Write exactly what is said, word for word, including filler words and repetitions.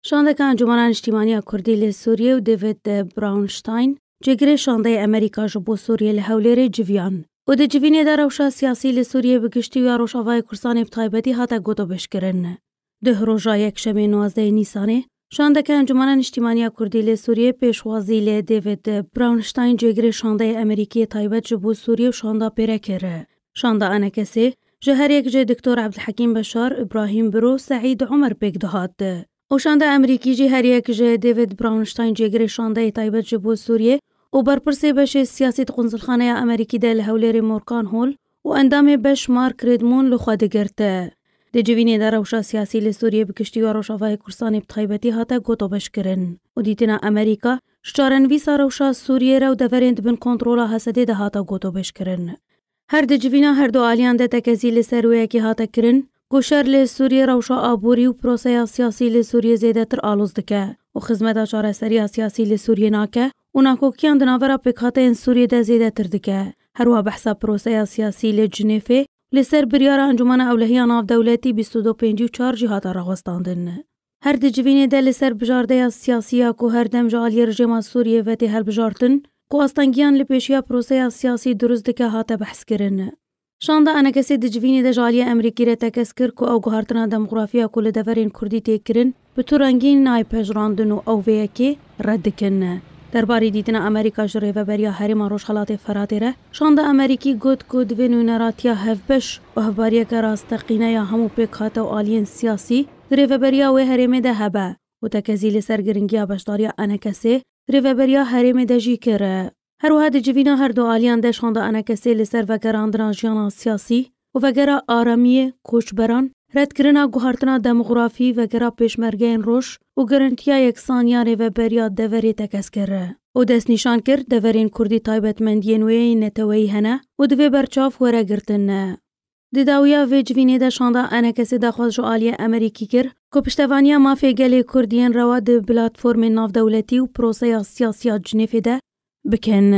Şandeka Encûmena Niştîmaniya Kurdî li Sûriyê û David Brownstein, cêgirê şandeyê Amerîka ji bo Sûriyê li Hewlêrê civiyan. Û di civînê de rewşa siyasî li Sûriyê bi giştî û ya Rojavayê Kurdistanê bi taybetî hate gotobêjkirin. Duh roja yekşemê nozdehê Nîsanê, şandeke Encûmena Niştîmaniya Kurdî li Sûriyê pêşwazî li David Brownstein, cêgirê şandeyê Amerîkî yê taybet ji bo Sûriyê û şanda pêre kir. Şanda A N K S'ê ji her yek ji Doktor Ebdulhekîm Beşar, Îbrahîm Biro, Seîd Omer pêk dihat. Û şanda Amerîkî jî her yek ji David Brownstein, cêgirê şandeyê taybet ji bo Sûriyê û berpirsê beşê siyasî di qunsulxaneya Amerîkî de li Hewlêrê Morgan Hall û endamê beş Mark Redmond li xwe digirt. Di civînê de rewşa siyasî li Sûriyê bi giştî û ya Rojavayê Kurdistanê bi taybetî hate gotobêjkirin û dîtina Amerîka ji çarenivîsa rewşa Sûriyê re û deverên di bin kontrola Hesedê de hate gotobêjkirin. Her di civîna her du aliyan de tekezî li ser wê yekê hate kirin ku şer li Sûriyê rewşa aborî û proseya siyasî li Sûriyê zêdetir aloz dike û xizmeta çareseriya siyasî li Sûriyê nake û nakokiyan di navbera pêkhateyên Sûriyê de zêdetir dike. Her wiha behsa proseya siyasî li Cinêfê li ser biryara Encûmena Ewlehiya Navdewletî bîst û du pêncî û çar jî hate rawestandin. Her di civînê de li ser bijardeya siyasî ya ku her dem ji aliyê rejêma Sûriyê ve tê hilbijartin, ku astengiyan li pêşiya proseya siyasî dirust dike, hate behskirin. Şanda A N K S'ê di civînê de ji aliyê Amerîkî re tekez kir ku ew guhartina demografî ya ku li deverên Kurdî tê kirin, bi tu rengî nayê pejirandin û ew vê yekê red dikin. Derbarê dîtina Amerîka ji Rêveberiya Herêma Rojhelatê Feratê re, şanda Amerîkî got ku divê nûneratiya hevbeş û hevbariyeke rasteqîne ya hemû pêkhate û aliyên siyasî di rêveberiya wê herêmê de hebe û tekezî li ser giringiya beşdariya A N K S'ê di rêveberiya herêmê de jî kir. Her wiha di civîna her du aliyan de şanda A N K S'ê li ser vegerandina jiyana siyasî û vegera aramiyê, koçberan, redkirina guhartina demografî, vegera pêşmergeyên roj û girintiya yeksan ya rêveberiya deverê tekez kir û destnîşan kir, deverên Kurdî taybetmendiyên wê yên neteweyî hene û divê berçav were girtin. Di dawiya vê civînê de şanda A N K S'ê daxwaz ji aliyê Amerîkî kir ku piştevaniya mafê gelê Kurd yên rewa di platformên navdewletî û proseya siyasî ya Cinêfê de bikin.